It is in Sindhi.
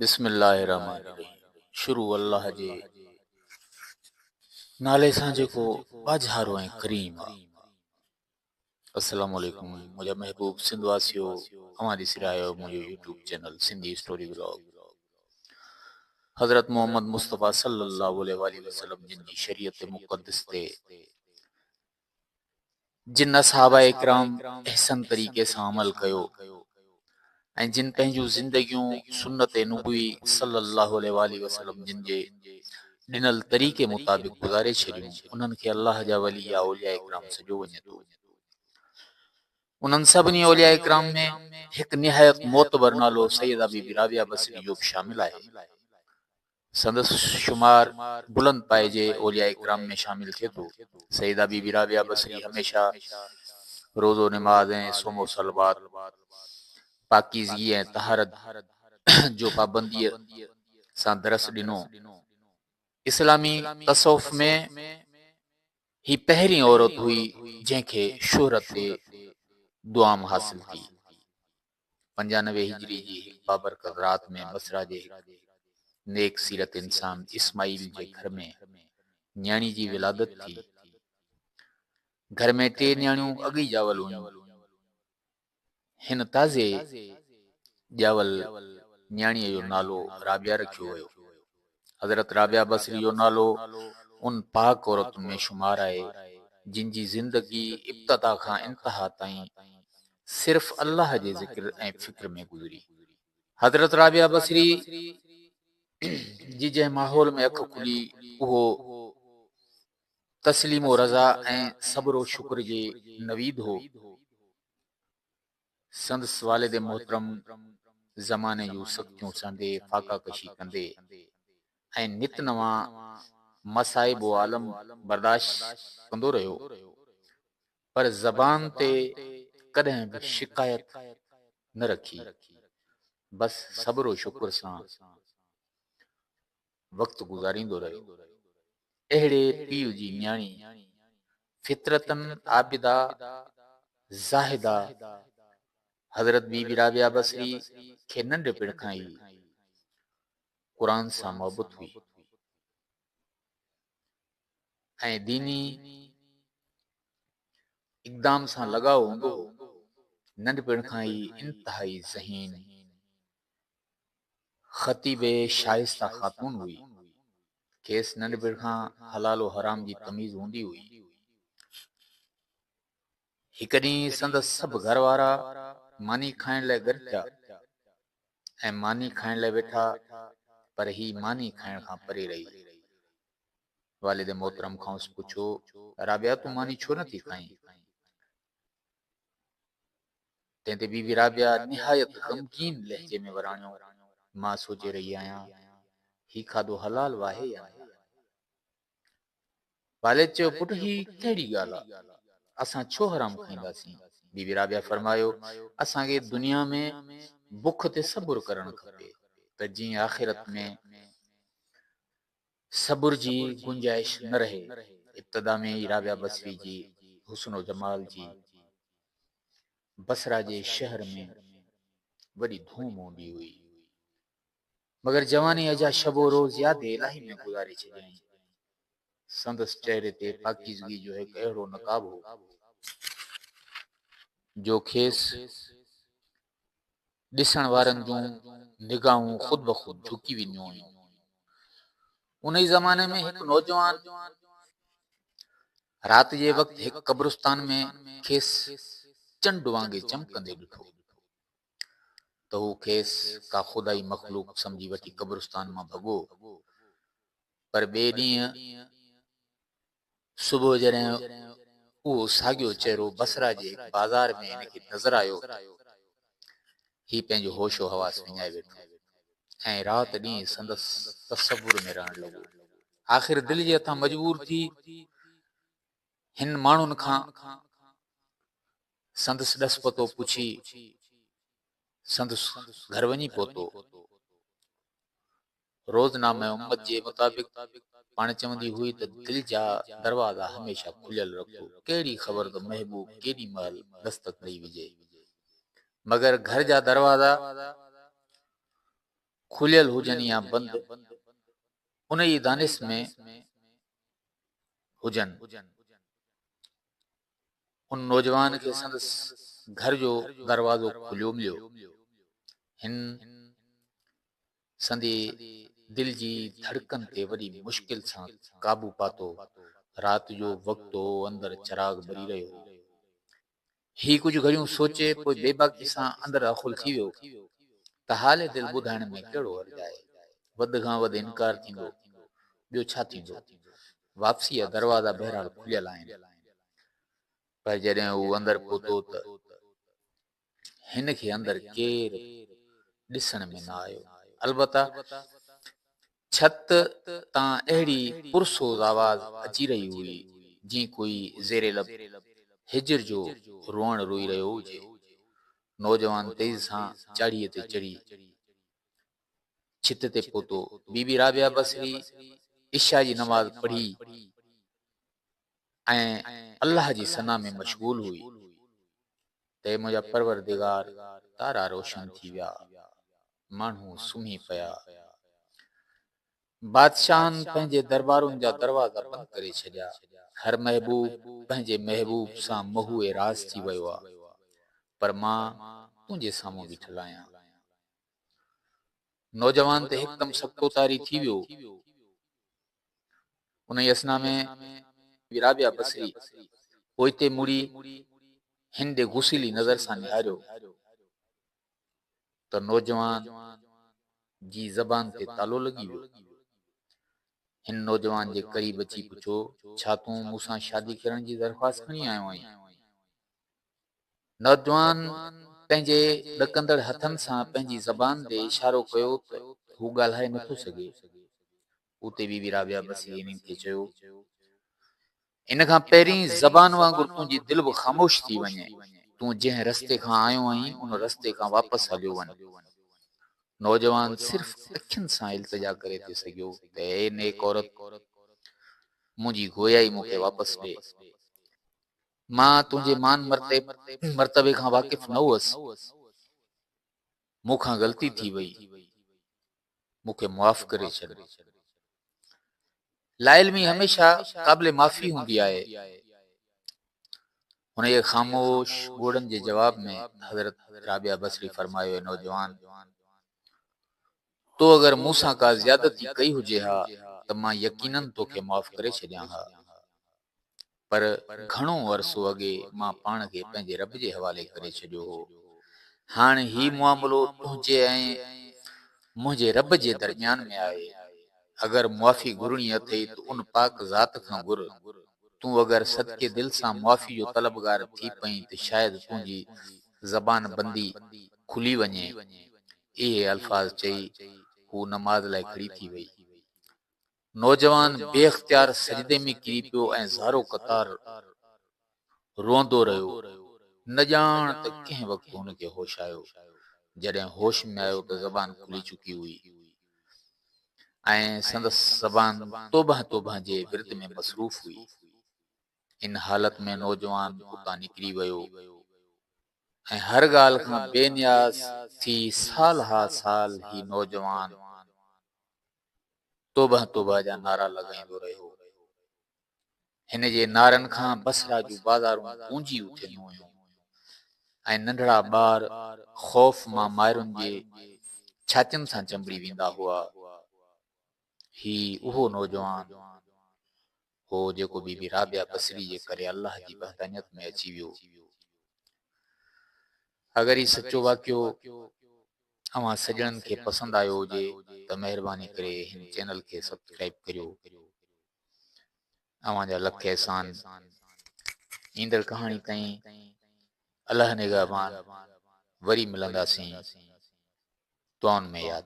بسم الله الرحمٰن الرحيم شروع الله جي نالي سان جيڪو ٻاجهارو ۽ ڪريم آ. السلام عليڪم منهنجا محبوب سنڌ واسيو اوهان ڏسي رهيا آهيو منهنجو YouTube channel Sindhi story vlog. حضرت محمد مصطفيٰ صلي الله عليه واٰله وسلم جن جي شريعت مقدس تي جن اصحابه ڪرام احسن طريقي سان عمل ڪيو ۽ جن پنهنجون زندگيون سنت نبوي صلي الله عليه واٰله وسلم جن جي ڏنل طريقي مطابق گذاري ڇڏيون انهن کي الله جا ولي يا اولياء ڪرام سڏيو وڃي ٿو. انهن سڀني اولياء ڪرام ۾ هڪ نهايت معتبر نالو سيده بي بي رابعه بصري جو به شامل آهي. سندس شمار بلند پائي جي اولياء ڪرام ۾ شامل ٿئي ٿو. سيده بي بي رابعه بصري هميشه روزو نماز ۽ صوم و صلوات، پاڪيزگي ۽ طهارت جو پابنديء سان درس ڏنو. اسلامي تصوف ۾ هي پهرين عورت هئي جنهن کي شهرت دوام حاصل ٿي. 95 هجري جي هڪ بابرڪت رات ۾ بصره جي هڪ نيڪ سيرت انسان اسماعيل جي گهر ۾ نياڻي جي ولادت ٿي. گهر ۾ ٽي نياڻيون اڳ ئي ڄاول هيون. هن تازي ڄاول نياڻيء جو نالو رابعه رکيو ويو. حضرت رابعه بصري جو نالو ان پاڪ عورتن ۾ شمار آهي، جن جي زندگي ابتدا کان انتها تائين صرف الله جي ذڪر ۽ فڪر ۾ گذري. حضرت رابعه بصري جي جنهن ماحول ۾ اک کلي، اهو تسليم و رضا ۽ صبر و شڪر جي نويد هو. سندس والد محترم زماني جون سختيون سهندي فاقه ڪشي ڪندي ۽ نت نوان مصائب و عالم برداشت ڪندو رهيو پر زبان تي ڪڏهن به شڪايت نه رکي بس صبر و شڪر سان وقت گذاريندو رهيو. اهڙي پيء جي نياڻي فطرتاً عابده زاهده حضرت بي بي رابعه بصري کي ننڍپڻ کان ئي قرآن سان محبت هئي ۽ ديني اقدام سان لڳاء هوندو هو. ننڍپڻ کان ئي انتهائي ذهين خطيب شائسته خاتون هئي. کيس ننڍپڻ کان حلال و حرام جي تميز هوندي هئي. هڪ ڏينهن سندس سڀ گهر وارا ماني کائڻ لاء گڏ ٿيا ۽ ماني کائڻ لاء ويٺا پر هي ماني کائڻ کان پري رهي. والد محترم کانئس پڇيو، رابعه تون ماني ڇو نه ٿي کائين؟ تنهن تي بي بي رابعه نهايت غمگين لهجي ۾ وراڻيو، مان سوچي رهي آهيان، هي کاڌو حلال به آهي يا نه؟ والد چيو، پٽ هي ڪهڙي ڳالهه آ، اسان ڇو حرام کائينداسين؟ بي بي رابعه فرمايو، اسان کي دنيا ۾ بک تي صبر ڪرڻ کپي ته جيئن آخرت ۾ صبر جي گنجائش نه رهي. ابتدا ۾ ئي رابعه بصري جي حسن و جمال جي بصره جي شهر ۾ وڏي ڌوم هوندي هئي. مگر جوانيء جا شب و روز ياد الاهي ۾ گذاري ڇڏيائين. سندس چهري تي پاڪيزگي جو هڪ اهڙو نقاب هو، جو کيس ڏسڻ وارن جون نگاهون خود بخود جهڪي وينديون هيون. انهي زماني ۾ هڪ نوجوان رات جي وقت هڪ قبرستان ۾ کيس چنڊ وانگي چمڪندي ڏٺو ته هو کيس ڪا خدائي مخلوق سمجهي وٺي قبرستان مان ڀڳو پر ٻئي ڏينهن صبح جڏهن اهو ساڳيو چهرو بصره جي هڪ بازار ۾ هن کي نظر آيو ته هي پنهنجو هوش و حواس وڃائي ويٺو ۽ رات ڏينهن سندس تصور ۾ رهڻ لڳو. آخر دل جي هٿان مجبور ٿي هن ماڻهن کان سندس ڏس پتو پڇي سندس گهر وڃي پهتو. روزنامه امت جي مطابق پاڻ چوندي هئي ته دل جا دروازا هميشه کليل رکو، ڪهڙي خبر ته محبوب ڪيڏي مهل دستڪ ڏئي وجهي. مگر گهر جا دروازا کليل هجن يا بند، انهيء دانش ۾ هجن. ان نوجوان کي سندس گهر جو دروازو کليو مليو. هن سندي دل جي ڌڙڪن تي وڏي مشڪل سان قابو پاتو. رات جو وقت هو، اندر چراغ ٻري رهيو هو. هي ڪجهه گهڙيون سوچي پوء بيباڪي سان اندر داخل ٿي ويو ته حال دل ٻڌائڻ ۾ ڪهڙو حرج آهي. وڌ کان وڌ انڪار ٿيندو، ٻيو ڇا ٿيندو؟ واپسيء جا دروازا بهرحال کليل آهن. پر جڏهن هو اندر پهتو ته هن کي اندر ڪير ڏسڻ ۾ نه آيو. البته ڇت تان اهڙي پرسوز آواز اچي رهي هئي، جيئن ڪوئي زير لب هجر جو روئڻ روئي رهيو هجي. نوجوان تيزي سان چاڙهيء تي چڙهي ڇت تي پهتو. بي بي رابعه بصري عشاء جي نماز پڙهي ۽ الله جي ثنا ۾ مشغول هئي ته اي منهنجا پروردگار! تارا روشن ٿي ويا، ماڻهو سمهي پيا. بادشاهن پنهنجي دربارن جا دروازا بند ڪري ڇڏيا. هر محبوب پنهنجي محبوب سان محو راز ٿي ويو آ، پر مان تنهنجي سامهون بيٺل آهيان. نوجوان تي هڪدم سڪتو طاري ٿي ويو. انهيء اثنا ۾ رابعه بصري پوئتي مڙي هن ڏي غصيلي نظر سان نهاريو ته نوجوان جي زبان تي تالو لڳي ويو. هن نوجوان جي قريب اچي پڇيو، ڇا تون مون سان شادي ڪرڻ جي درخواست کڻي آيو آهين؟ نوجوان پنهنجي ڏڪندڙ هٿن سان پنهنجي زبان ڏي اشارو ڪيو ته هو ڳالهائي نٿو سگهي. اتي بي بي رابعه بصري انهن کي چيو، ان کان پهرين زبان وانگر تنهنجي دل به خاموش ٿي وڃي. تون جنهن رستي کان آيو آهين، ان رستي کان واپس هليو وڃ. نوجوان صرف اکين سان التجا ڪري ٿي سگهيو ته اي نيڪ عورت! منهنجي گويائي مون کي واپس ڏي. مان تنهنجي مان مرتبي کان واقف نه هئس. مون کان غلطي ٿي وئي. مون کي معاف ڪري ڇڏ. لاعلمي هميشه قابل معافي هوندي آهي. هن جي خاموش ڳوڙهن جي جواب ۾ حضرت رابعه بصري فرمايو اي نوجوان! تو اگر مون سان ڪا زيادتي ڪئي هجي ها ته مان يقيناً توکي معاف ڪري ڇڏيان ها. پر گهڻو عرصو اڳي مان پاڻ کي پنهنجي رب جي حوالي ڪري ڇڏيو هو. هاڻ هي معاملو تنهنجي ۽ منهنجي رب جي درميان ۾ آهي. اگر معافي گهرڻي اٿئي ته ان پاڪ ذات کان گهر. تون اگر صدق دل سان معافي جو طلبگار ٿي پئين ته شايد تنهنجي زبان بندي کلي وڃي. اهي الفاظ چئي هوء نماز لاء کڙي ٿي وئي. نوجوان بي اختيار سجدي ۾ ڪري پيو ۽ زارو قطار روئندو رهيو. نه ڄاڻ ته ڪنهن وقت هن کي هوش آيو. جڏهن هوش ۾ آيو ته زبان کلي چڪي هئي ۽ سندس زبان توبهه توبهه جي ورد ۾ مصروف هئي. ان حالت ۾ نوجوان اتان نڪري ويو ۽ هر ڳالهه کان بي نياز ٿي سالها سال هي نوجوان توبه توبه جا نعرا لڳائيندو رهيو. هن جي نعرن کان بصره جون بازارون گونجي اٿنديون هيون ۽ ننڍڙا ٻار خوف مان مائرن جي ڇاتين سان چنبڙي ويندا هئا. هي اهو نوجوان هو جيڪو بي بي رابعه بصري جي ڪري الله جي وحدانيت ۾ اچي ويو. اگر هي سچو واقعو اوهان سڄڻن کي پسند آيو هجي ته مهرباني ڪري هن چينل کي سبسڪرائيب ڪريو. اوهان جا لک احسان. ايندڙ ڪهاڻي تائين الله نگهبان وري ملنداسين دعائن ۾ ياد.